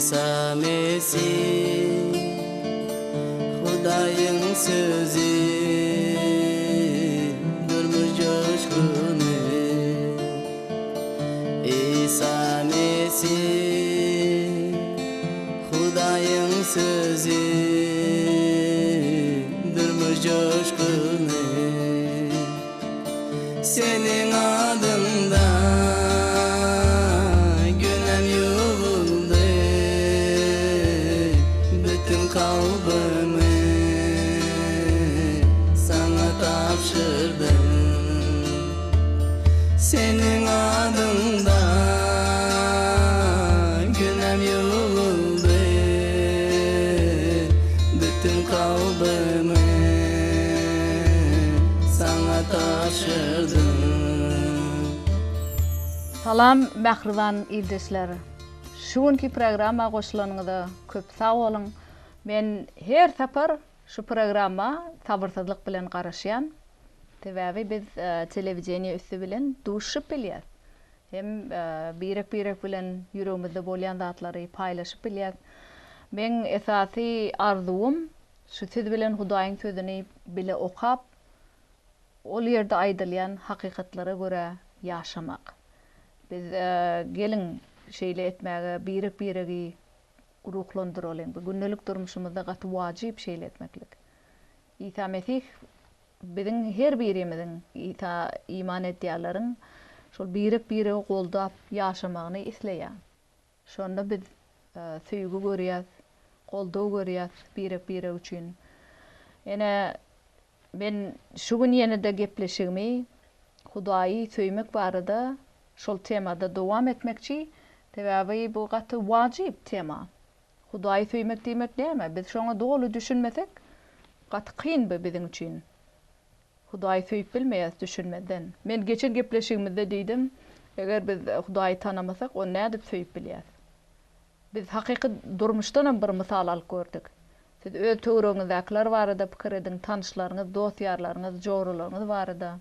Isa Mesih Hudaýyň sözi Durmuş joşguny Isa Mesih Hudaýyň sözi Durmuş joşguny Seniň adyňda günäm ýuwuldy, Bütin kalbymy Saňa tabşyrdym. Seniň adyňda günäm ýuwuldy, Bütin kalbymy Saňa tabşyrdym. Salam mähriban ildeşler! Şu günki programma goşulanyňyza köp sag boluň! Men her sapar şu programma sabyrsyzlyk bilen garaşýan. Sebäbi biz telewideniýe üsti bilen duşuşyp bilýäs. Hem birek-birek bilen ýüregimizde bolýan zatlary paýlaşyp bilýäs. Meň esasy arzuwym şu siz bilen Hudaýyň Sözüni bile okap, ol ýerde aýdylýan hakykatlara görä ýaşamak. Biz geliň şeýle etmäge birek-biregi ruhlandyralyň. Bu gündelik durmuşymyzda gaty wajyp şeýle etmeklik. Isa Mesih biziň her birimiziň, Isa iman edýänleriň şol birek-biregi goldap ýaşamagyny isleýär. Şonda biz söýgi görýäs, goldaw görýäs birek-birek üçin. Ine, men şu gün ýene-de gepleşigimi Hudaýy söýmek barada şol temada dowam etmekçi, sebäbi bu gaty wajyp tema. Hudaýy söýmek diýmek näme? Biz şoňa doly düşünmesek, gaty kyn bu biziň üçin. Hudaýy söýüp bilmeýäris düşünmezden. Men geçen gepleşigimizde diýdim, eger biz Hudaýy tanamasak, ony nädip söýüp bilýäris? Biz hakyky durmuşdanam bir mysal alyp gördük. Siz öz töweregiňizdäkiler barada pikir ediň, tanyşlaryňyz, dost-ýarlaryňyz, joralaryňyz barada.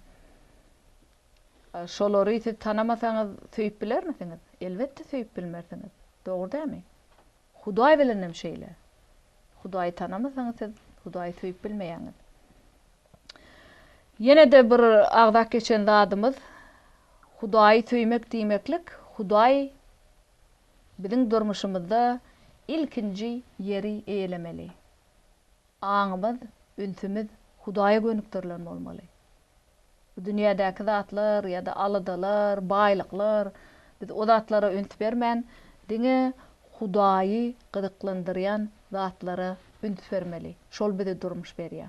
Şolary siz tanamasaňyz söýüp bilermisiňiz? Elbetde söýüp bilmersiňiz. Dogry dälmi? Hudaý bilen hem şeýle. Hudaýy tanamasaňyz siz Hudaýy söýüp bilmeýäňiz. Ýene-de bir agzap geçen zadymyz Hudaýy söýmek diýmeklik Hudaý biziň durmuşymyzda ilkinji ýeri eýelemeli. Aňymyz, ünsümiz Hudaýa gönükdirilen bolmaly. Bu dünýädäki zatlar ýa-da aladalar, baýlyklar, biz o zatlara üns bermän, diňe Hudaýy gyzyklandyrýan zatlara üns bermeli. Şol bize durmuş berýär.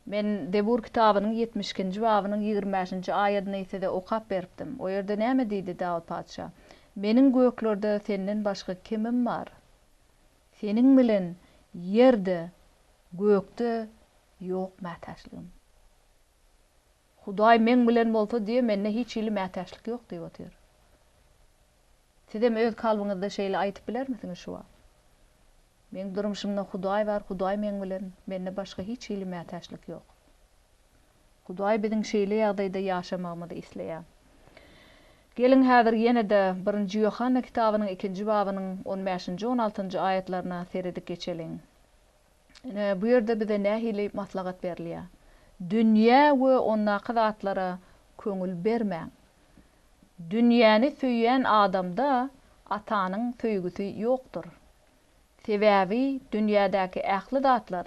Men Zebur kitabynyň ýetmiş ikinji babynyň ýigrimi bäşinji aýadyny size okap beripdim. O ýerde näme diýdi Dawut patyşa? Meniň göklerde senden başga kimim bar? Seniň bilen ýerde, gökde ýok mätäçligim. Hudaý meň bilen bolsa diýe mende hiç hili mätäçlik ýok diýip otyr. Sizem öz kalbyňyzda şeýle aýtyp bilermisiňiz şu wagt? Meň durmuşymda Hudaý bar, Hudaý meň bilen, mende başga hiç hili mätäçlik ýok. Hudaý biziň şeýle ýagdaýda ýaşamagymyzy isleýär. Geliň, häzir ýene-de Birinji Ýohanna kitabynyň ikinji babynyň on bäşinji, on altynjy aýatlaryna seredip geçeliň. Ine, bu ýerde bize nähili maslahat berilýär? Dünýä we ondaky zatlara köňül bermäň. Dünýäni söýýän adamda Atanyň söýgüsi ýokdur. Sebäbi dünýädäki ähli zatlar,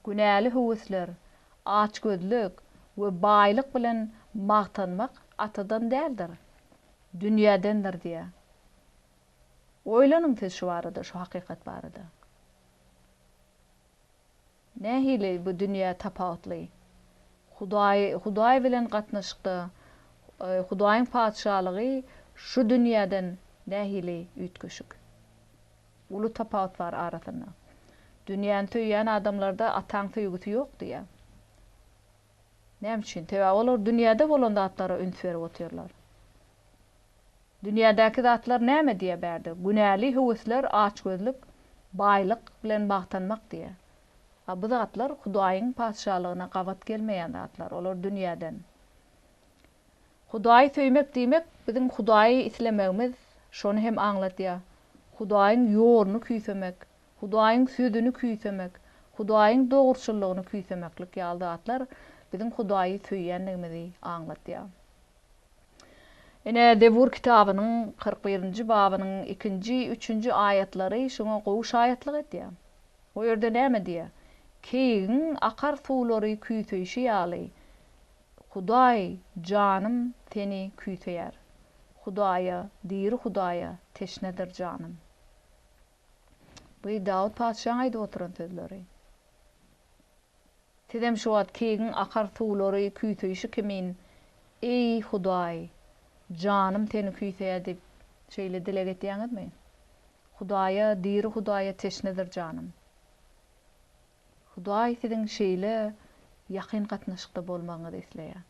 günäli höwesler, açgözlük we baýlyk bilen magtanmak Atadan däldir, dünýädendir diýýär. Oýlanyň siz şu barada, şu hakykat barada. Nähili bu dünýä tapawutly? Hudaý, Hudaý bilen gatnaşykda Hudaýyň Patyşalygy şu dünýäden nähili üýtgeşik? Uly tapawut bar arasynda. Dünýäni söýýän adamlarda Ataň söýgüsi ýok diýýär. Näme üçin? Sebäbi olar dünýäde bolan zatlara üns berip otyrlar. Dünýädäki zatlar näme diýýär bärde? Günäli höwesler, açgözlük, baýlyk bilen magtanmak diýýär. A bu zatlar Hudaýyň Patyşalygyna gabat gelmeýän zatlar, olar dünýäden. Hudaýy söýmek diýmek, biziň Hudaýy islemegimiz, şony hem aňladýar. Hudaýyň ýoluny küýsemek, Hudaýyň sözüni küýsemek, Hudaýyň dogruçyllygyny küýsemeklik ýaly zatlar biziň Hudaýy söýýändigimizi aňladýar. Ine, Zebur kitabynyň 41-nji babynyň ikinji, üçünji aýatlary şuňa gowy şaýatlyk edýär. O ýerde näme diýýär? Keýigiň akar suwlary küýseýşi ýaly, Hudaý, janym Seni küýseýär. Hudaýa, diri Hudaýa teşnedir janym. Bu Dawut patyşaň aýdyp oturan sözleri. Sizem şu wagt keýigiň akar suwlary küýseýşi kimin, Eý, Hudaý, janym Seni küýseýär diýip, şeýle dileg etýäňizmi? Hudaýa, diri Hudaýa teşnedir janym. Hudaý siziň şeýle ýakyn gatnaşykda bolmagyňyzy isleýär.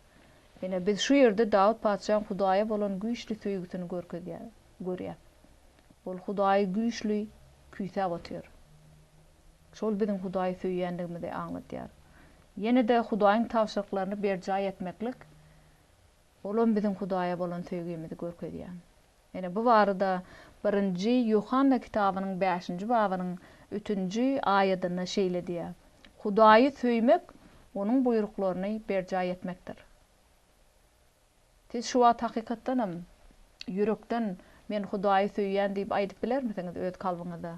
Ine, biz şu ýerde Dawut patyşaň Hudaýa bolan güýçli söýgüsini görkezýär, görýäs. Ol Hudaýy güýçli küýsäp otyr. Şol biziň Hudaýy söýýändigimizi aňladýar. Ýene-de Hudaýyň tabşyryklaryny berjaý etmeklik, olam biziň Hudaýa bolan söýgimizi görkezýär. Ine, bu barada Birinji Ýohanna kitabynyň bäşinji babynyň ütünji aýadynda şeýle diýýär, Hudaýy söýmek Onuň buýruklaryny berjaý etmekdir. Siz şu wagt hakykatdanam ýürekden Men Hudaýy söýýän diýip aýdyp bilermisiňiz öz kalbyňyzda?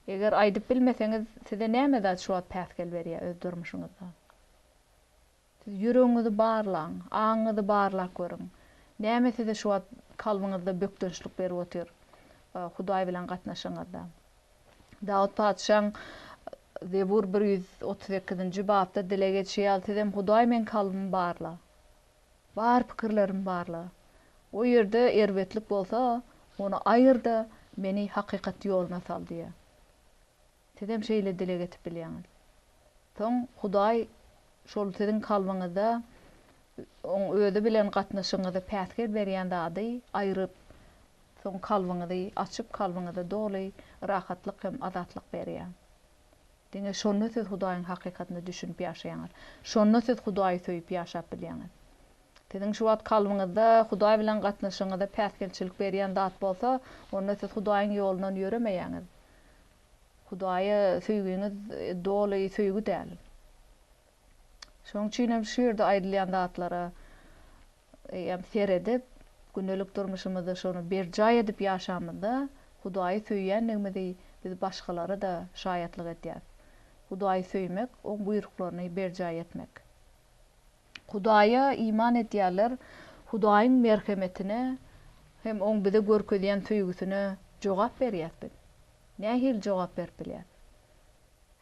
Eger aýdyp bilmeseňiz, size näme zat şu wagt päsgel berýär öz durmuşyňyzda? Siz ýüregiňizi barlaň, aňyňyzy barlap görüň. Näme size şu wagt kalbyňyzda bökdençlik berip otyr Hudaý bilen gatnaşygyňyzda? Dawut patyşaň Zebur 138-nji bapda dileg edişi ýaly sizem Hudaý meň kalbymy barla. Bar pikirlerimi barla. O ýerde erbetlik bolsa, ony aýyr-da, meni hakykat ýoluna sal diýýär. Sizem şeýle dileg etip bilýäňiz. Soň Hudaý şol siziň kalbyňyzda Oň Özi bilen gatnaşygyňyza päsgel berýän zady aýryp, soň kalbyňyzy açyp, kalbyňyza doly rahatlyk hem azatlyk berýär. Diňe şonda siz Hudaýyň hakykatyna düşünip ýaşaýaňyz. Şonda siz Hudaýy söýüp ýaşap bilýäňiz. Siziň şu wagt kalbyňyzda Hudaý bilen gatnaşygyňyza päsgelçilik berýän zat bolsa, onda siz Hudaýyň ýolundan ýöremeýäňiz. Hudaýa söýgiňiz doly söýgi däl. Şonuň üçin hem şu ýerde aýdylýan zatlara eýýäm seredip, gündelik durmuşymyzda şony berjaý edip ýaşamyzda, Hudaýy söýýändigimizi biz başgalara-da şaýatlyk edýäris. Hudaýy söýmek, Oň buýruklaryny berjaý etmek. Hudaýa iman edýärler Hudaýyň merhemetine hem Oň bize görkezýän söýgüsine jogap berýäs biz. Nähili jogap berip bilýäs?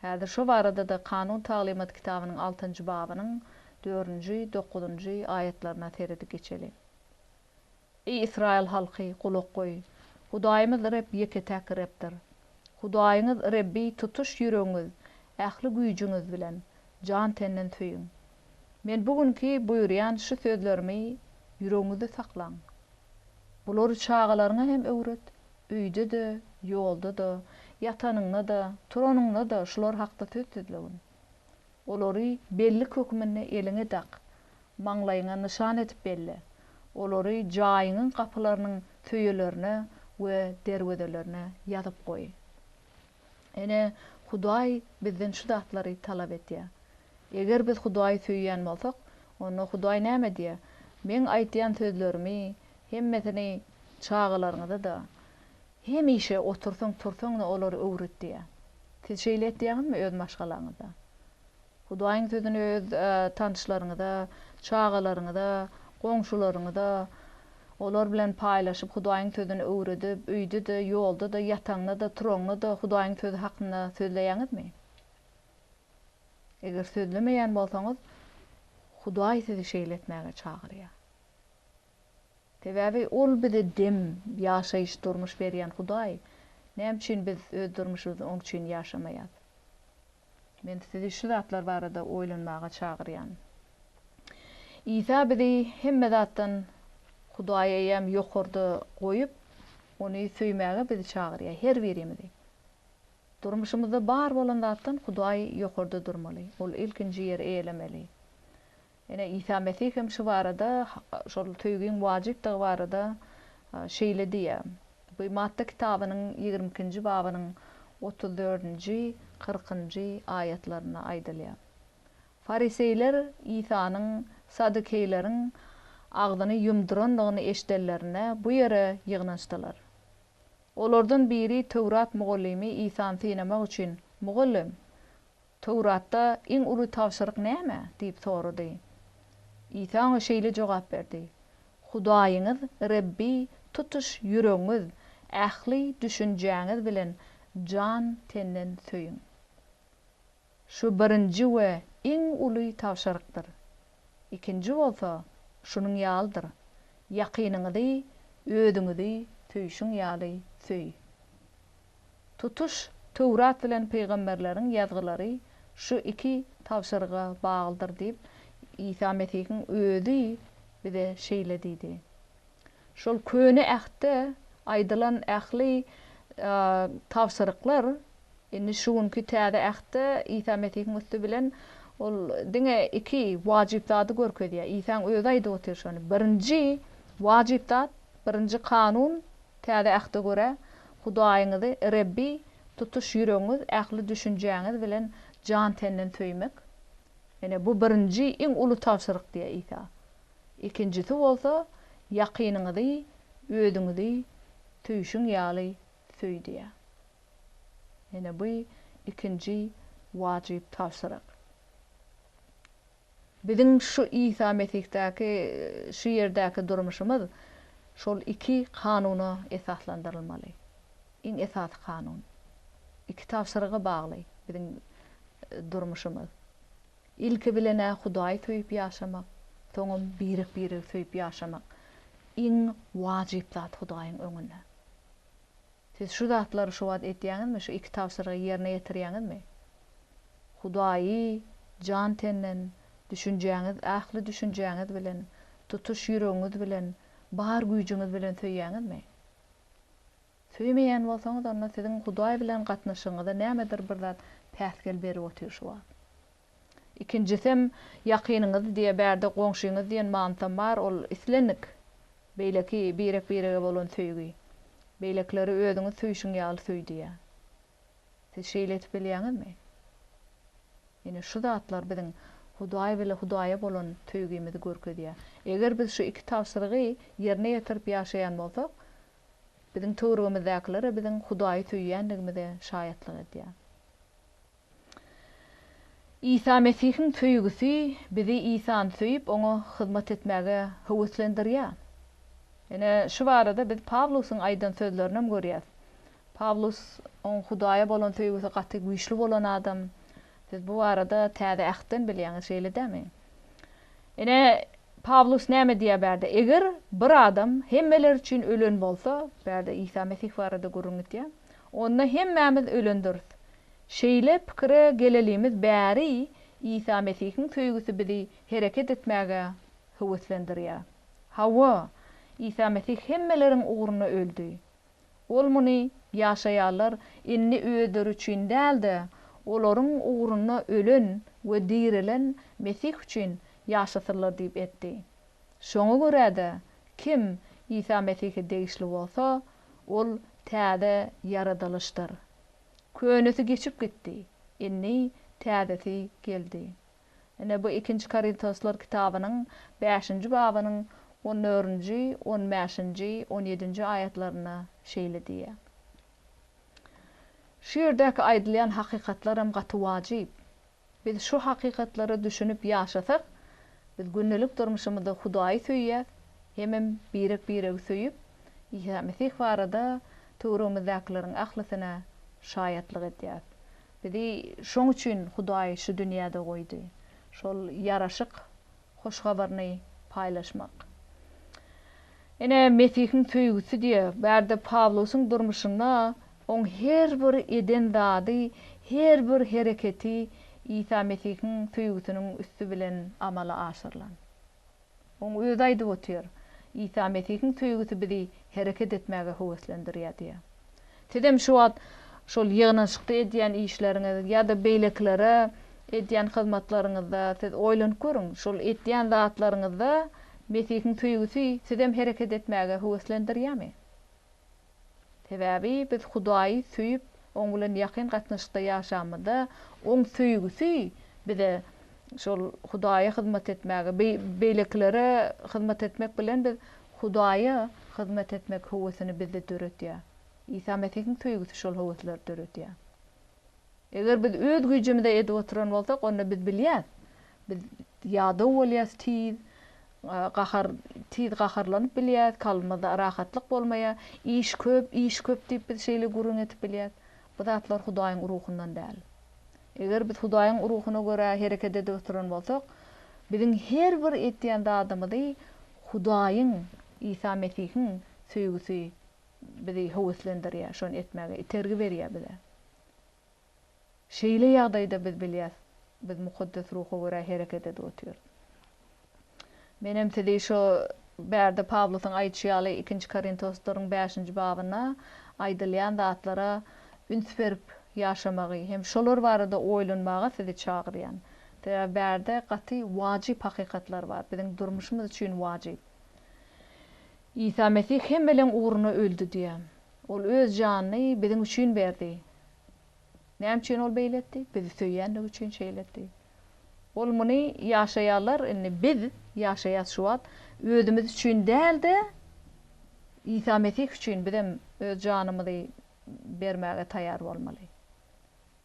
Häzir şo barada-da Kanun taglymat kitabynyň altynjy babynyň dördünji, dokuzynjy aýatlaryna seredip geçeliň. Eý, ysraýyl halky, gulak goý! Hudaýymyz Reb ýeke-täk Rebdir. Hudaýyňyz Rebbi tutuş ýüregiňiz, ähli güýjüňiz bilen, jan-tenden söýüň. Men bu günki buýurýan şu sözlerimi ýüregiňizde saklaň. Bulary çagalaryňa hem öwret, öýde-de, ýolda-da, ýatanyňda-da, turanyňda-da şular hakda söz sözlegin. Olary bellik hökmünde eliňe dak, maňlaýyňa nyşan edip belle. Olary jaýyňyň gapylarynyň söýelerine we derwezelerine ýazyp goý. Ine, Hudaý bizden şu zatlary talap edýär. Eger biz Hudaýy söýýän bolsak, onda Hudaý näme diýýär? Meň aýtýan sözlerimi hemmesini çagalaryňyza-da, hemişe otursaň-tursaň-da olary öwret diýýär. Siz şeýle etýäňizmi öz maşgalaňyzda? Hudaýyň Sözüni öz tanyşlaryňyza, çagalaryňyza, goňşularyňyza, olar bilen paýlaşyp, Hudaýyň Sözüni öwredip, öýde-de, ýolda-da, ýataňda-da, turaňda-da Hudaýyň Sözi hakynda sözleýäňizmi? Eger sözlemeýän bolsaňyz, Hudaý sizi şeýle etmäge çagyrýar. Sebäbi Ol bize dem, ýaşaýyş, durmuş berýän Hudaý. Näme üçin biz öz durmuşymyzy Oň üçin ýaşamaýas? Men sizi şu zatlar barada oýlanmaga çagyrýan. Isa bizi hemme zatdan Hudaýy eýýäm ýokarda goýup, Ony söýmäge bizi çagyrýar, her birimizi. Durmuşymyzda bar bolan zatdan Hudaý ýokarda durmaly, Ol ilkinji ýeri eýelemeli. Ine, Isa Mesih hem şu barada, şol söýgiň wajypdygy barada şeýle diýýär. Bu Matta kitabynyň 22-nji babynyň 34-nji, 40-njy aýatlarynda aýdylýar. Fariseýler Isanyň sadukeýleriň agzyny ýumdurandygyny eşidenlerinde bu ýere ýygnanyşdylar. Olardan biri Töwrat mugallymy Isany synamak üçin, Mugallym, Töwratda iň uly tabşyryk näme? diýip sorady. Isa oňa şeýle jogap berdi, Hudaýyňyz Rebbi tutuş ýüregiňiz, ähli düşünjäňiz bilen jan-tenden söýüň. Şu birinji we iň uly tabşyrykdyr. Ikinji bolsa şunuň ýalydyr, Ýakynyňyzy özüňizi söýşüň ýaly söý. Tutuş Töwrat bilen pygamberleriň ýazgylary şu iki tabşyryga baglydyr diýip, Isa Mesihiň özi bize şeýle diýdi. Şol Köne Ähtde aýdylan ähli tabşyryklar indi şu günki Täze Ähtde Isa Mesihiň üsti bilen ol diňe iki wajyp zady görkezýär. Isaň özi aýdyp otyr şony. Birinji wajyp zat, birinji kanun Täze Ähte görä, Hudaýyňyzy, Rebbi, tutuş ýüregiňiz, ähli düşünjäňiz bilen jan-tenden söýmek. Ine, bu birinji, iň uly tabşyryk diýýär Isa. Ikinjisi bolsa, ýakynyňyzy özüňizi söýşüň ýaly söý diýýär. Ine, bu ikinji wajyp tabşyryk. Biziň şu Isa Mesihdäki şu ýerdäki durmuşymyz şol iki kanuna esaslandyrylmaly. Iň esasy kanun. Iki tabşyryga bagly biziň durmuşymyz. Ilki bilen-ä Hudaýy söýüp ýaşamak, soňam birek-biregi söýüp ýaşamak iň wajyp zat Hudaýyň öňünde. Siz şu zatlary şu wagt etýäňizmi, şu iki tabşyrygy ýerine ýetirýäňizmi? Hudaýy jan-tenden, düşünjäňiz, ähli düşünjäňiz bilen, tutuş ýüregiňiz bilen, bar güýjüňiz bilen söýýäňizmi? Söýmeýän bolsaňyz, onda siziň Hudaý bilen gatnaşygyňyza nämedir bir zat päsgel berip otyr şu wagt. Ikinjisem, ýakynyňyz diýe bärde goňşyňyz diýen manysam bar, ol islendik beýleki birek-birege bolan söýgi. Beýlekileri özüňiz söýşüň ýaly söý diýýär. Siz şeýle edip bilýäňizmi? Ine, şu zatlar biziň Hudaý bile Hudaýa bolan söýgimizi görkezýär. Eger biz şu iki tabşyrygy ýerine ýetirip ýaşaýan bolsak, Biziň töweregimizdäkilere biziň Hudaýy söýýändigimize şaýatlyk edýär. Isa Mesihiň söýgüsi bizi Isany söýüp, oňa hyzmat etmäge höweslendirýär. Ine, şu barada biz Pawlusyň aýdan sözlerinem görýäris. Pawlus, oň Hudaýa bolan söýgüsi gaty güýçli bolan adam. Siz bu barada Täze Ähtden bilýäňiz, şeýle dälmi? Ine, Pawlus näme diýýär bärde? Eger bir adam hemmeler üçin ölen bolsa, bärde Isa Mesih barada gürrüň gidýär, onda hemmämiz ölendiris. Şeýle pikire gelelimiz bäri Isa Mesihiň söýgüsi bizi hereket etmäge höweslendirýär. Hawa, Isa Mesih hemmeleriň ugrunda öldi. Ol muny ýaşaýanlar indi özleri üçin däl-de, olaryň ugrunda ölen we direlen Mesih üçin ýaşasynlar diýip etdi. Şoňa görä-de, kim Isa Mesihe degişli bolsa, ol täze ýaradylyşdyr. Könesi geçip gitdi, indi täzesi geldi. Ine, bu Ikinji Korintoslar kitabynyň bäşinji babynyň on dördünji, on bäşinji, on ýedinji aýatlarynda şeýle diýýär. Şu ýerdäki aýdylýan hakykatlaram gaty wajyp. Biz şu hakykatlara düşünip ýaşasak, biz gündelik durmuşymyzda Hudaýy söýýäs, hemem birek-biregi söýüp, Isa Mesih barada töweregimizdäkileriň ählisine şaýatlyk edýäris. Bizi şoň üçin Hudaý şu dünýäde goýdy. Şol ýaraşyk Hoş Habaryny paýlaşmak. Ine, Mesihiň söýgüsi diýe, bärde Pawlusyň durmuşynda oň her bir eden zady, her bir hereketi Isa Mesihiň söýgüsiniň üsti bilen amala aşyrylan. Oň özi aýdyp otyr, Isa Mesihiň söýgüsi bizi hereket etmäge höweslendirýär diýýär. Sizem şu wagt şol ýygnanyşykda edýän işleriňiz ýa-da beýlekilere edýän hyzmatlaryňyzda siz oýlanyp görüň, şol edýän zatlaryňyzda Mesihiň söýgüsi sizem hereket etmäge höweslendirýärmi? Sebäbi biz Hudaýy söýüp, Oň bilen ýakyn gatnaşykda ýaşamyzda, Oň söýgüsi bize şol Hudaýa hyzmat etmäge, beýlekilere hyzmat etmek bilen biz Hudaýa hyzmat etmek höwesini bizde döretýär. Isa Mesihiň söýgüsi şol höwesleri döredýär. Eger biz öz güýjümize edip oturan bolsak, onda biz bilýäs, biz ýadaw bolýas tiz, gahar, tiz gaharlanyp bilýäs, kalbymyzda rahatlyk bolmaýar, iş köp, iş köp diýip biz şeýle gürrüň edip bilýäs. Bu zatlar Hudaýyň ruhundan däl. Eger biz Hudaýyň ruhuna görä hereket edip oturan bolsak, biziň her bir etýän zadymyzy Hudaýyň, Isa Mesihiň söýgüsi bizi höweslendirýär, şony etmäge itergi berýär bize. Şeýle ýagdaýda biz bilýäs, biz Mukaddes Ruha görä hereket edip otyrys. Menem sizi şo bärde Pawlusyň aýdyşy ýaly ikinji Korintoslylaryň bäşinji babynda aýdylýan zatlara üns berip ýaşamagy hem şolar barada oýlanmaga sizi çagyrýan. Sebäbi bärde gaty wajyp hakykatlar bar, biziň durmuşymyz üçin wajyp. Isa Mesih hemmeleň ugruna öldi diýýär. Ol öz janyny biziň üçin berdi. Näme üçin ol beýle etdi? Bizi söýýänligi üçin şeýle etdi. Ol muny ýaşaýarlar, indi biz ýaşaýas şu wagt, özümiz üçin däl-de, Isa Mesih üçin bizem öz janymyzy bermäge taýýar bolmaly.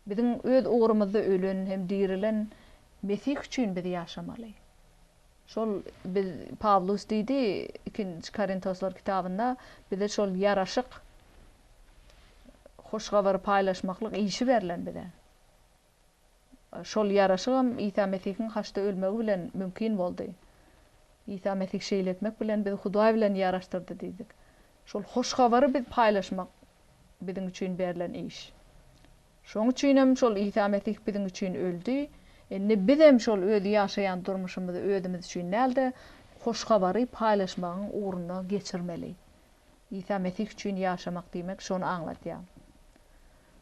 Biziň öz ugrumyzda ölen hem dirilen Mesih üçin biz ýaşamaly. Şol biz Pawlus diýdi ikinji Korintoslar kitabynda bize şol ýaraşyk hoş habary paýlaşmaklyk işi berlen bize. Şol ýaraşygam Isa Mesihiň haçda ölmegi bilen mümkin boldy. Isa Mesih şeýle etmek bilen bizi Hudaý bilen ýaraşdyrdy diýdik. Şol hoş habary biz paýlaşmak biziň üçin berlen iş. Şoň üçinem şol Isa Mesih biziň üçin öldi. Indi bizem şol öz ýaşaýan durmuşymyzy özümiz üçin däl-de, Hoş Habary paýlaşmagyň ugrunda geçirmeli. Isa Mesih üçin ýaşamak diýmek şony aňladýar.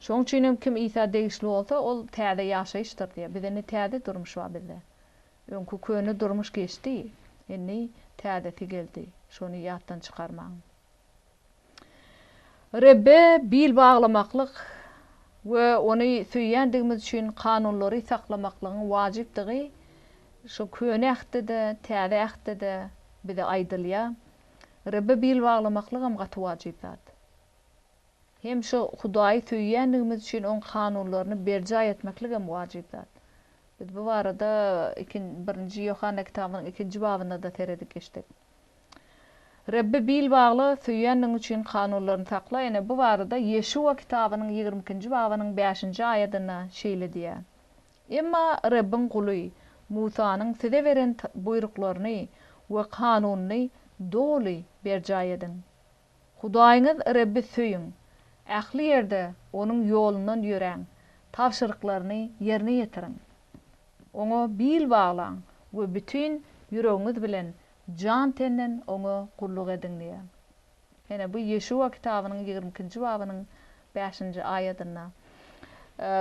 Şoň üçinem kim Isa degişli bolsa, ol täze ýaşaýyşdyr diýýär. Biz indi täze durmuş bar bizde. Öňki köne durmuş geçdi, indi täzesi geldi. Şony ýatdan çykarmaň. Rebbe bil baglamaklyk we Ony söýýändigimiz üçin kanunlary saklamaklygyň wajypdygy şu Köne Ähtde-de, Täze Ähtde-de bize aýdylýar. Rebbe bil baglamaklygam gaty wajyp zat. Hem şu Hudaýy söýýändigimiz üçin Oň kanunlaryny berjaý etmekligem wajyp zat. Biz bu barada Birinji Ýohanna kitabynyň ikinji babynda-da seredip geçdik. Rebbe bil bagla, söýýändigiň üçin kanunlaryny sakla Ine, bu barada Ýeşuwa kitabynyň 22 nji babynyň bäşinji aýadynda şeýle diýýär, Emma Rebbiň guly Musanyň size beren buýruklaryny we kanunyny doly berjaý ediň. Hudaýyňyz Rebbi söýüň, ähli ýerde Onuň ýolundan ýöräň, tabşyryklaryny ýerine ýetiriň. Oňa bil baglaň we bütin ýüregiňiz bilen Jan-tenden Oňa gulluk ediň diýýär. Ine, bu Ýeşuwa kitabynyň 22-nji babynyň bäşinji aýadynda.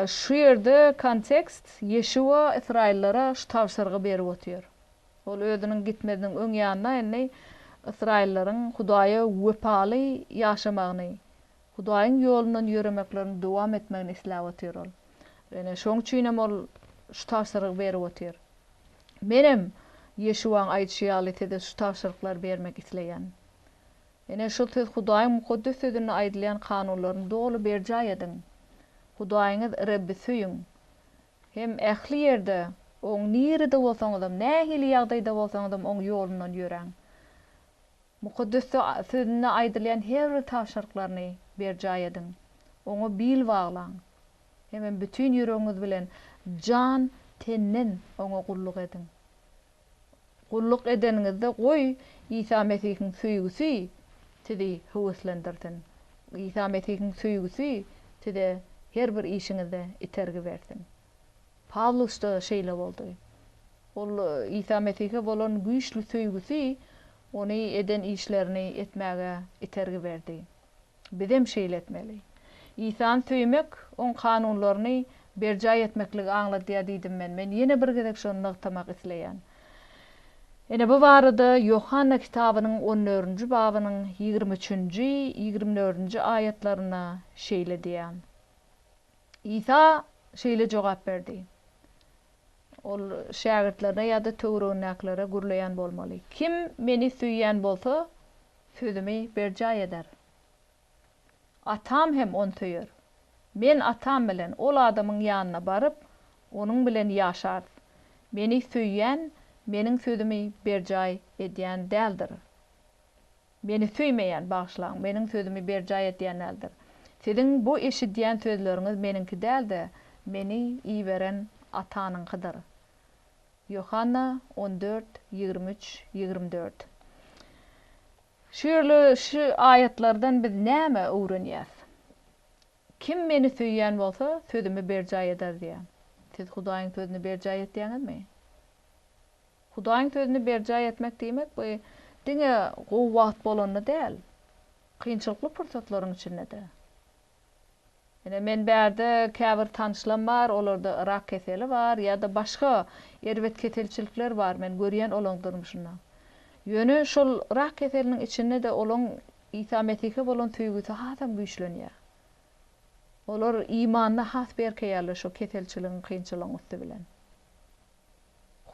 Şu ýerde kontekst, Ýeşuwa ysraýyllara şu tabşyrygy berip otyr. Ol özüniň gitmeziniň öň ýanynda indi ysraýyllaryň Hudaýa wepaly ýaşamagyny, Hudaýyň ýolundan ýöremeklerini dowam etmegini isläp otyr ol. Ine, şoň üçinem ol şu tabşyrygy berip otyr. Menem Ýeşuwaň aýdyşy ýaly size şu tabşyryklary bermek isleýän. Ine, şol söz Hudaýyň Mukaddes Sözünde aýdylýan kanunlaryny doly berjaý ediň. Hudaýyňyz Rebbi söýüň. Hem ähli ýerde, Oň nirede bolsaňyzam, nähili ýagdaýda bolsaňyzam Oň ýolundan ýöräň. Mukaddes Sözünde aýdylýan her bir tabşyryklaryny berjaý ediň. Oňa bil baglaň. Hemem bütin ýüregiňiz bilen jan tenden Oňa gulluk ediň. Gulluk edeniňizde goý Isa Mesihiň söýgüsi sizi höweslendirsin. Isa Mesihiň söýgüsi size her bir işiňizde itergi bersin. Pawlusda şeýle boldy. Ol Isa Mesihe bolan güýçli söýgüsi ony eden işlerini etmäge itergi berdi. Bizem şeýle etmeli. Isany söýmek, Oň kanunlaryny berjaý etmekligi aňladýar diýdim men. Men ýene bir gezek şony nygtamak isleýän. Ine bu barada Ýohanna kitabynyň on dördünji babynyň 23 üçünji, 24 dördünji aýatlarynda şeýle diýýär. Isa şeýle jogap berdi. Ol şägirtlerine ýa-da töweregindäkilere gürleýän bolmaly. Kim Meni söýýän bolsa, sözümi berjaý eder. Atam hem ony söýer. Men Atam bilen ol adamyň ýanyna baryp, onuň bilen ýaşarys. Meni söýýän Meniň sözümi berjaý edýän däldir. Meni söýmeýän, bagyşlaň, Meniň sözümi berjaý edýän däldir. Siziň bu eşidýän sözleriňiz Meniňki däl-de, Meni iberen Atanyňkydyr. Ýohanna 14, 23, 24. Şu ýerli şu aýatlardan biz näme öwrenýäs? Kim Meni söýýän bolsa, sözümi berjaý eder diýýär. Siz Hudaýyň sözüni berjaý etýäňizmi? Hudaýyň sözüni berjaý etmek diýmek, bu diňe gowy wagt bolanda däl, kynçylykly pursatlaryň içinde-de. Ine, men bärde käbir tanyşlam bar, olarda rak keseli bar ýa-da başga erbet keselçilikler bar, men görýän olaň durmuşynda. Ýöne şol rak keseliniň içinde-de olaň Isa Mesihe bolan söýgüsi hasam güýçlenýär. Olar imanda has berkeýärler şo keselçiligiň, kynçylygyň üsti bilen.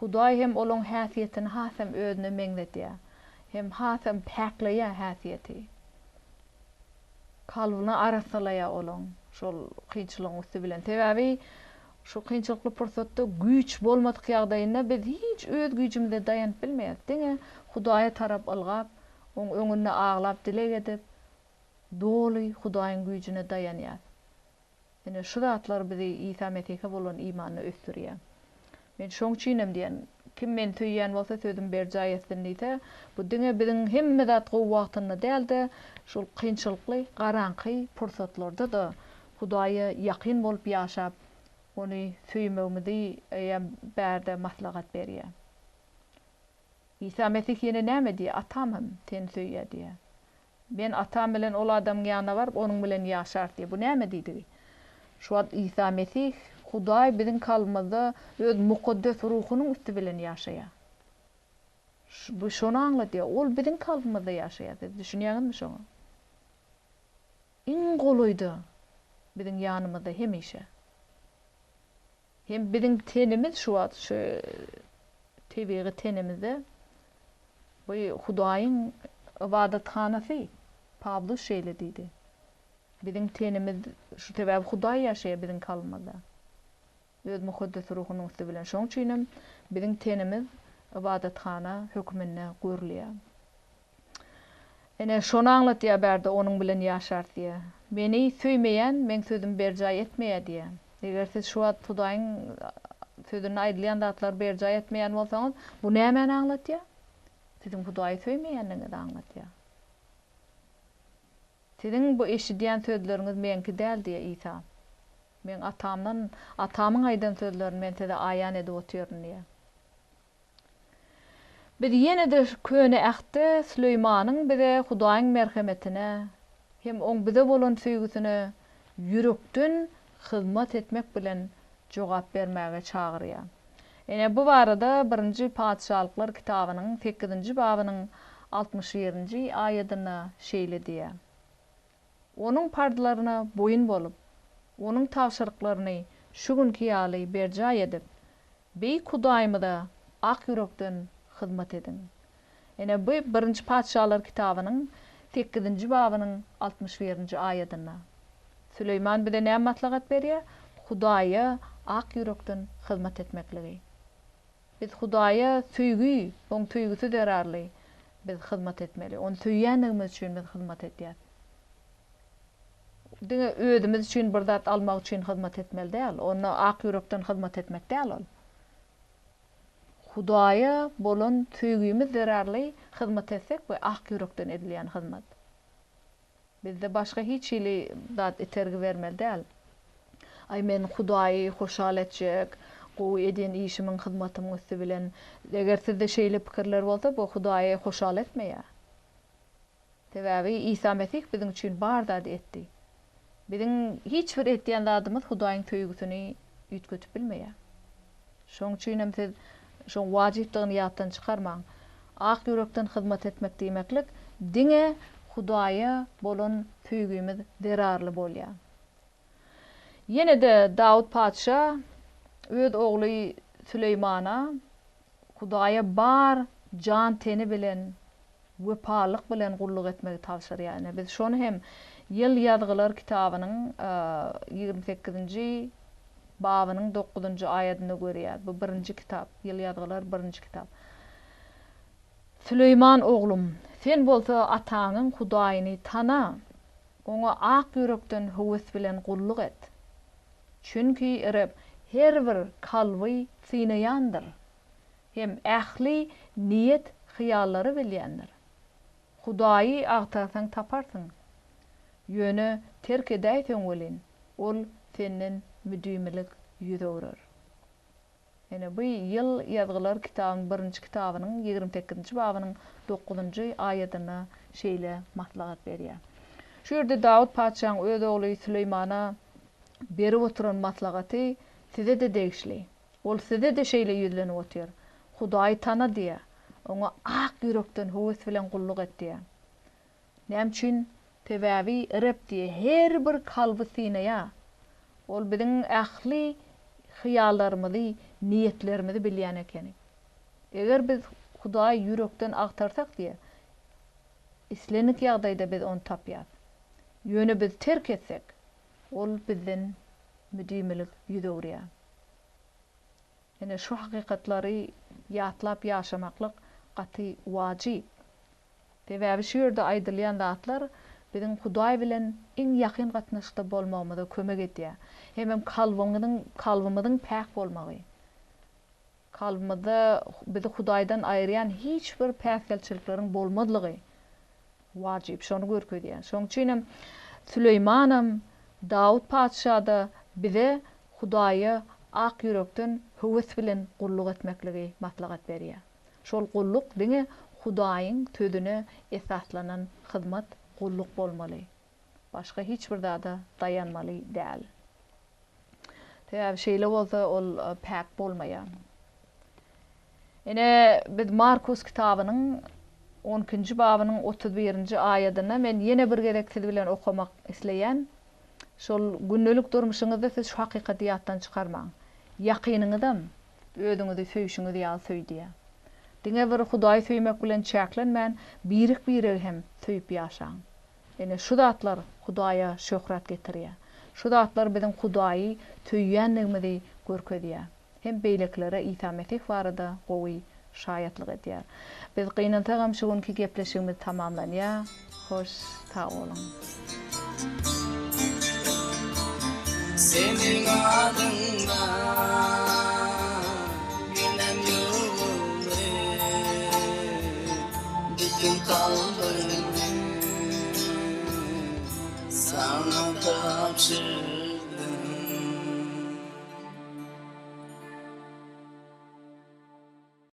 Hudaý hem olaň häsiýetini hasam özüne meňzedýär. Hem hasam päkleýär häsiýeti. Kalbyny arassalaýar olaň şol kynçylygyň üsti bilen. Sebäbi şu kynçylykly pursatda güýç bolmadyk ýagdaýynda biz hiç öz güýjümize daýanyp bilmeýäris. Diňe Hudaýa tarap ylgap, Oň öňünde aglap dileg edip, doly Hudaýyň güýjüne daýanýas. Ine, şu zatlar bizi Isa Mesihe bolan imanda ösdürýär. Men şoň üçin hem diýen, Kim Meni söýýän bolsa, sözümi berjaý etsin diýse, bu diňe biziň hemme zat gowy wagtynda däl-de, şol kynçylykly, garaňky pursatlarda-da Hudaýa ýakyn bolup ýaşap, Ony söýmegimizi eýýäm bärde maslahat berýär. Isa Mesih ýene näme diýýär? Atam hem seni söýýär diýýär. Men Atam bilen ol adamyň ýanyna baryp, onuň bilen ýaşarys diýýär. Bu näme diýdigi? Şu wagt Isa Mesih, Hudaý biziň kalbymyzda Öz Mukaddes Ruhunyň üsti bilen ýaşaýar. Bu şony aňladýar. Ol biziň kalbymyzda ýaşaýar. Siz düşünýäňizmi şoňa? Iň golaýda, biziň ýanymyzda hemişe. Hem biziň tenimiz şu wagt şu tebigy tenimizde bu Hudaýyň ybadathanasy. Pawlus şeýle diýdi. Biziň tenimiz şu sebäbi Hudaý ýaşaýar biziň kalbymyzda. Öz mukaddes ruhunyň üsti bilen. Şonuň üçin hem biziň tenimiz ybadathana hökmünde görülýär. Ine, şony aňlatýar bärde onuň bilen ýaşarys diýýär. Meni söýmeýän meň sözümi berjaý etmeýär diýýär. Eger siz şu wagt Hudaýyň Sözünde aýdylýan zatlary berjaý etmeýän bolsaňyz, bu nämäni aňlatýar? Siziň Hudaýy söýmeýändigiňizi aňlatýar. Siziň bu eşidýän sözleriňiz meňki däl diýýär Isa. Meň Atamdan, Atamyň aýdan sözlerini men size aýan edip otyryn diýýär. Biz ýene-de Köne Ähtde Süleýmanyň bize Hudaýyň merhemetine hem Oň bize bolan söýgüsine ýürekden hyzmat etmek bilen jogap bermäge çagyrýar. Ine, bu barada Birinji Patyşalyklar kitabynyň sekizinji babynyň 61-nji aýadynda şeýle diýýär, Onuň parzlaryna boýun bolup, Onuň tabşyryklaryny şu günki ýaly berjaý edip, Beýik Hudaýymyza ak ýürekden hyzmat ediň. Ine, bu Birinji Patyşalar kitabynyň sekizinji babynyň 61-nji aýadynda. Süleýman bize näme maslahat berýär? Hudaýa ak ýürekden hyzmat etmekligi. Biz Hudaýa söýgi, Oň söýgüsi zerarly biz hyzmat etmeli. Ony söýýändigimiz üçin biz hyzmat edýäs. Diňe özümiz üçin bir zat almak üçin hyzmat etmeli däl. Onda ak ýürekden hyzmat etmek däl ol. Hudaýa bolan söýgimiz zerarly hyzmat etsek we ak ýürekden edilýän hyzmat. Bizde başga hiç hili zat itergi bermeli däl. Aý men Hudaýy hoşal etjek, gowy edýän işimiň, hyzmatymyň üsti bilen. Eger sizde şeýle pikirler bolsa, bu Hudaýy hoşal etmeýär. Sebäbi Isa Mesih biziň üçin bar zady etdi. Biziň hiç bir etýän zadymyz Hudaýyň söýgüsini üýtgetip bilmeýär. Şonuň üçin hem siz şoň wajypdygyny ýatdan çykarmaň. Ak ýürekden hyzmat etmek diýmeklik diňe Hudaýa bolan söýgimiz zerarly bolýar. Ýene-de Dawut patyşa öz ogly Süleýmana Hudaýa bar jan-teni bilen wepalylyk bilen gulluk etmegi tabşyrýar. Ine, biz şony hem Ýyl ýazgylar kitabynyň 28-nji babynyň dokuzynjy aýadynda görýäris. Bu birinji kitap, Ýyl ýazgylar birinji kitap. Süleýman oglum, sen bolsa ataňyň Hudaýyny tana, oňa ak ýürekden höwes bilen gulluk et. Çünki Reb her bir kalby synaýandyr. Hem ähli niýet-hyýallary bilýändir. Hudaýy agtarsaň taparsyň. Ýöne terk edäýseň welin, Ol senden müdimilik ýüz öwrer. Ine, bu Ýyl ýazgylar kitabynyň birinji kitabynyň 28-nji babynyň dokuzynjy aýadynda şeýle maslahat berýär. Şu ýerde Dawut patyşaň öz ogly Süleýmana berip oturan maslahaty size-de degişli. Ol size-de şeýle ýüzlenip otyr, Hudaýy tana diýýär, Oňa ak ýürekden höwes bilen gulluk et diýýär. Näme üçin? Sebäbi Reb diýýär, her bir kalby synaýar. Ol biziň ähli hyýallarymyzy, niýetlerimizi bilýän ekeni. Eger biz Hudaýy ýürekden agtarsak diýýär, islendik ýagdaýda biz Ony tapýas. Ýöne biz terk etsek, Ol bizden müdimilik ýüz öwürýär. Ine, şu hakykatlary ýatlap ýaşamaklyk gaty wajyp. Sebäbi şu ýerde aýdylýan zatlar biziň Hudaý bilen iň ýakyn gatnaşykda bolmagymyza kömek edýär. Hemem kalbyňyzyň, kalbymyzyň päk bolmagy. Kalbymyzda bizi Hudaýdan aýyrýan hiç bir päsgelçilikleriň bolmazlygy wajyp, şony görkezýär. Şonuň üçin hem Süleýmanam, Dawut patyşa-da bize Hudaýa ak ýürekden höwes bilen gulluk etmekligi maslahat berýär. Şol gulluk diňe Hudaýyň Sözüne esaslanan hyzmat, gulluk bolmaly. Başga hiç bir zada daýanmaly däl. Sebäbi şeýle bolsa ol päk bolmaýar. Ine, biz Markus kitabynyň on ikinji babynyň 31-nji aýadyna men ýene bir gezek siz bilen okamak isleýän. Şol gündelik durmuşyňyzda siz şu hakykaty ýatdan çykarmaň. Ýakynyňyzam özüňizi söýşüňiz ýaly söý diýýär. Diňe bir Hudaýy söýmek bilen çäklenmän, birek-biregi hem söýüp ýaşaň. Ine, şu zatlar Hudaýa şöhrat getirýär. Şu zatlar biziň Hudaýy söýýändigimizi görkezýär. Hem beýlekilere Isa Mesih barada gowy şaýatlyk edýär. Biz gynansagam şu günki gepleşigimiz tamamlanýar. Hoş sag boluň. Seniň adyňda günem ýuwuldy Bütin kalbymy saňa tabşyrdym.